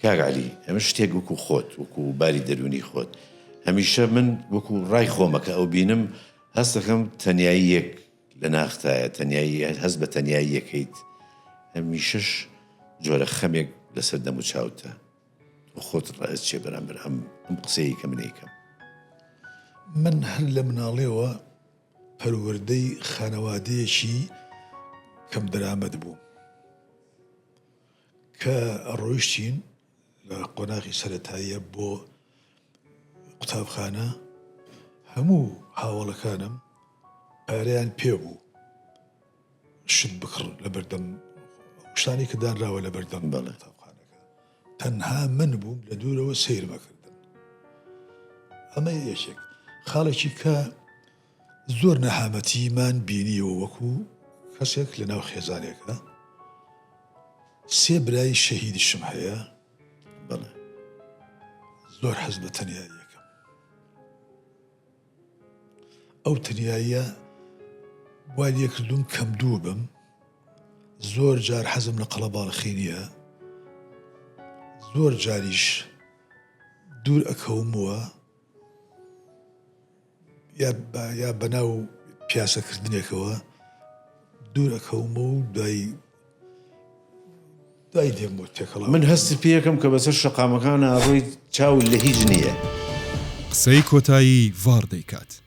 کاک عەلی ئەمە شتێک وەکو خۆت وەکو باری دەروونی خۆت هەمیشە من وەکو ڕای خۆمە کە ئەو بینم هەست دەکەم تەنیاییەک لە ناختایە تەنیایی هەست بە تەنیاییەکەیت هەمیشەش جۆرە خەمێک لەسەر دەم و چاوتە تۆ خۆت ڕایت چیە بەرامبەر ئەم ئەم قسەیەی کە من ئەیکەم؟ من هەر لە مناڵیەوە پەروەردەی خانەوادەیەکی کەم دەرامەت بووم. کە ڕۆیشتین لە قۆناغی سەرەتاییە بۆ قوتابخانە هەموو هاوەڵەکانم پارەیان پێ بوو شت بکڕن لە بەردەم شتانی کە دانراوە لە بەردەم بەڵێ. قوتابخانەکە تەنها من بووم لە دوورەوە سەیرمەکردن ئەمە یەکێک خاڵێکی کە زۆر نەهامەتیمان بینیوە وەکو کەسێک لە ناو خێزانێکە سێ برای شەهیدیشم هەیە بەڵێ. زۆر حەز بە تەنیاییەکەم ئەو تەنیاییە وای لێ کردووم کەم دوو بم زۆر جار حەزم لە قەڵەباڵخی نییە زۆر جاریش دوور ئەکەومەوە یا بەناو پیاسەکردنێکەوە دوور ئەکەومە و دوای دوای دێم بۆ تێکەڵاو. من هەستت پێ ئەکەم کە بەسەر شەقامەکانا ئەڕۆیت چاوت لە هیچ نییە. قسەی کۆتایی ڤاڕ دەیکات.